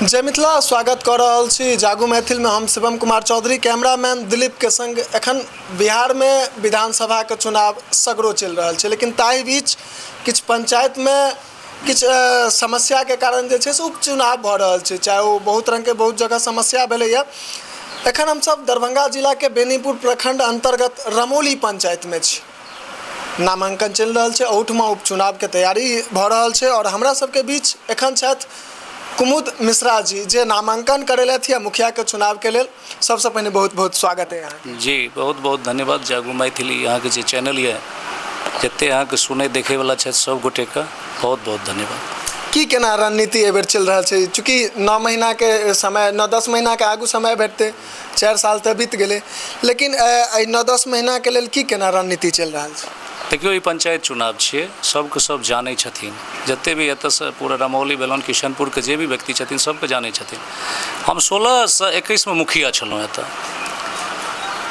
जय मिथिला। स्वागत कऽ रहल छी जागू मैथिलमे। हम शिवम कुमार चौधरी, कैमरामैन दिलीपके संग। एखन बिहारमे विधानसभाके चुनाव सगरो चलि रहल छै, लेकिन ताहि बीच किछु पंचायतमे किछु समस्याके कारण जे छै से उपचुनाव भऽ रहल छै, चाहे ओ बहुत रङ्गके बहुत जगह समस्या भेलैए। एखन हमसभ दरभंगा जिलाके बेनीपुर प्रखण्ड अन्तर्गत रमौली पंचायतमे छी। नामाङ्कन चलि रहल छै, ओहूठमा उपचुनावके तैयारी भऽ रहल छै आओर हमरा सबके बीच एखन छथि कुमुद मिश्रा जी, जे नामाङ्कन करेलथि यऽ मुखियाके चुनावके लेल। सबसँ पहिने बहुत बहुत स्वागत है अहाँके। जी, बहुत बहुत धन्यवाद। जागू मैथिली अहाँके जे चैनल यऽ, जते अहाँके सुनै देखैवला छथि, सब गोटेके बहुत बहुत धन्यवाद। की केना रणनीति एहिबेर चलि रहल छै? चूँकि 9 महीनाके समय, 9-10 महीनाके आगू समय भेटतै, 4 साल तऽ बीत गेलै, लेकिन एहि 9-10 महीनाके लेल की केना रणनीति चलि रहल छै? देखियौ, ई पंचायत चुनाव छियै, सबके सब जानै छथिन। जते भी एतऽसँ पूरा रमौली, बेलौन, किशनपुरके जे भी व्यक्ति छथिन, सबके जानै छथिन। हम 16सँ 21मे मुखिया छलहुँ एतऽ।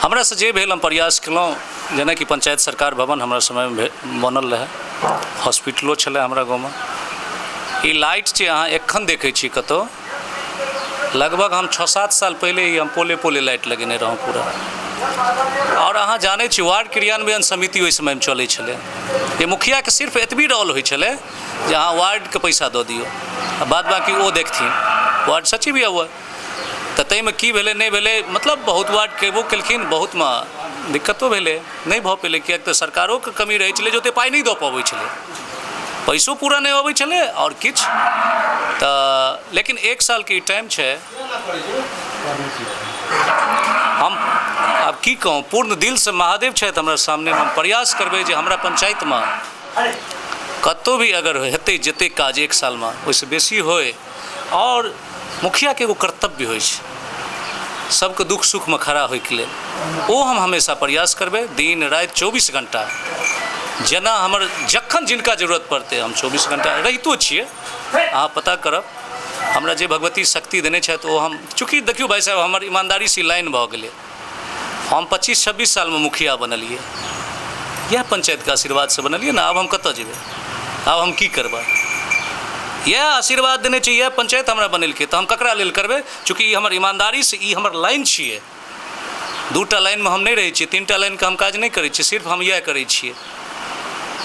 हमरासँ जे भेल हम प्रयास केलहुँ। जेनाकि पंचायत सरकार भवन हमरा समयमे बनल रहै, हॉस्पिटलो छलै हमरा गाँवमे। ई लाइट जे अहाँ एखन देखै छी कतहु, लगभग हम 6-7 साल पहिले ही हम पोले पोले लाइट लगेने रहौँ पूरा। आओर अहाँ जानै छी, वार्ड क्रियान्वयन समिति ओहि समयमे चलै छलै, जे मुखियाके सिर्फ एतबी रोल होइ छलै जे अहाँ वार्डके पैसा दऽ दियौ आ बाद बाँकी ओ देखथिन, वार्ड सचिव या हुए। तऽ ताहिमे की भेलै, नहि भेलै, मतलब बहुत वार्ड केबो केलखिन, बहुतमे दिक्कतो भेलै, नहि भऽ पेलै, किएक तऽ सरकारोके कमी रहै छलै जे ओतेक पाइ नहि दऽ पबै छलै, पैसो पूरा नहि अबै छलै आओर किछु तऽ। लेकिन एक सालके ई टाइम छै। हम आब की कहूँ, पूर्ण दिलसँ महादेव छथि हमरा सामनेमे, हम प्रयास करबै जे हमरा पंचायतमे कतहु भी अगर हेतै, जतेक काज एक सालमे, ओहिसँ बेसी होइ। आओर मुखियाके एगो कर्तव्य होइ छै सबके दुःख सुखमे खड़ा होइके लेल, ओ हम हमेशा प्रयास करबै, दिन राति 24 घण्टा। जेना हमर जखन जिनका जरूरत पड़तै, हम 24 घण्टा रहितो छियै। अहाँ पता करब, हमरा जे भगवती शक्ति देने छथि ओ हम। चूँकि देखियौ भाइ साहेब, हमर ईमानदारीसँ ई लाइन भऽ गेलै। हम 25-26 सालमे मुखिया बनलियै, इएह पंचायतके आशीर्वादसँ बनलियै ने। आब हम कतऽ जेबै? आब हम की करबै? इएह आशीर्वाद देने छै, इएह पंचायत हमरा बनेलकै, तऽ हम ककरा लेल करबै? चूँकि ई हमर ईमानदारीसँ ई हमर लाइन छियै। दूटा लाइनमे हम नहि रहै छियै, तीनटा लाइनके हम काज नहि करै छियै, सिर्फ हम इएह करै छियै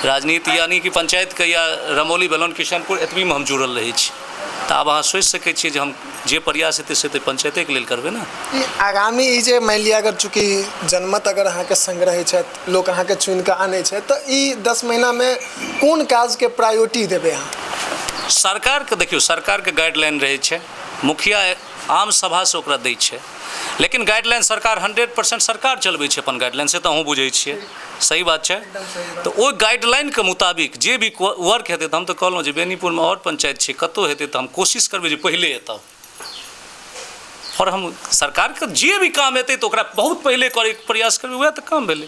राजनीति, यानी कि पंचायतके या रमौली, बेलौन, किशनपुर, एतबीमे हम जुड़ल रहै छी। तऽ आब अहाँ सोचि सकै छियै जे हम जे प्रयास हेतै से तऽ पंचायतेके लेल करबै ने। ई आगामी ई जे मानि लिअ, अगर चूँकि जनमत अगर अहाँके संग रहै छथि, लोक अहाँके चुनि कऽ आनै छथि, तऽ ई 10 महीनामे कोन काजके प्रायोरिटी देबै अहाँ? सरकारके देखियौ, सरकारके गाइडलाइन रहै छै, मुखिया आम सभासँ ओकरा दै छै, लेकिन गाइडलाइन सरकार 100% सरकार चलबै छै अपन गाइडलाइन से, तऽ अहूँ बुझै छियै, सही बात छै। तऽ ओहि गाइडलाइनके मुताबिक जे भी वर्क हेतै, तऽ हम तऽ कहलहुँ जे बेनीपुरमे आओर पंचायत छै, कतहु हेतै तऽ हम कोशिश करबै जे पहिले एतऽ। आओर हम सरकारके जे भी काम हेतै तऽ ओकरा बहुत पहिले करैके प्रयास करबै। वएह तऽ काम भेलै।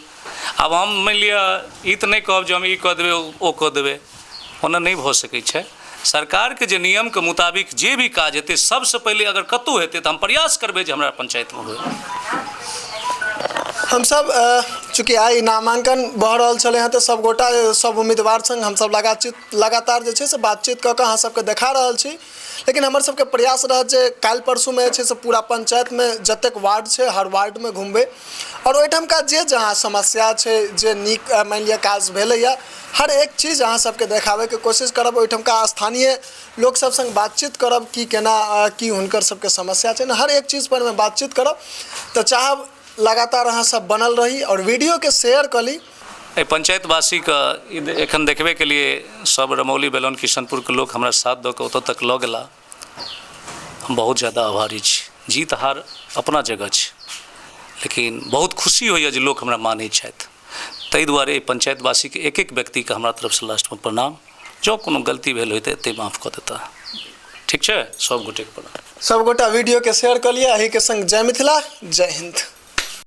आब हम मानि लिअ ई तऽ नहि कहब जे हम ई कऽ देबै, ओ कऽ देबै, ओना नहि भऽ सकै छै। सरकारके जे नियमके मुताबिक जे भी काज हेतै, सबसँ पहिले अगर कतहु हेतै तऽ हम प्रयास करबै जे हमरा पंचायतमे होइ। हमसब चूँकि आइ नामाङ्कन भऽ रहल छलै हँ, तऽ सब गोटा, सब उम्मीदवार सङ्ग हमसब लगातार जे छै से बातचीत कऽ कऽ अहाँ सबके देखा रहल छी। लेकिन हमर सबके प्रयास रहत जे काल्हि परसूमे जे छै से पूरा पंचायतमे जतेक वार्ड छै, हर वार्डमे घुमबै आओर ओहिठामका जे जहाँ समस्या छै, जे नीक मानि लिअ काज भेलैए, हर एक चीज अहाँ सबके देखाबैके कोशिश करब। ओहिठामका स्थानीय लोक सब सङ्ग बातचीत करब, की केना की हुनकर सबके समस्या छै ने, हर एक चीज परमे बातचीत करब। तऽ चाहब लगातार अहाँ सब बनल रही आओर वीडियोके शेयर कऽ ली। एहि पंचायतवासीके ई एखन देखबे केलिए, सब रमौली, बेलौन, किशनपुरके लोक हमरा साथ दऽ कऽ ओतऽ तक लऽ गेला, हम बहुत ज्यादा आभारी छी। जीत हार अपना जगह छै, लेकिन बहुत खुशी होइए जे लोक हमरा मानै छथि। ताहि दुआरे एहि पंचायतवासीके एक एक व्यक्तिके हमरा तरफसँ लास्टमे प्रणाम। जँ कोनो गलती भेल होइ तऽ एतहि माफ कऽ देता। ठीक छै, सब गोटेके प्रणाम। सब गोटा वीडियोके शेयर कऽ लिअ। एहिके संग जय मिथिला, जय हिन्द।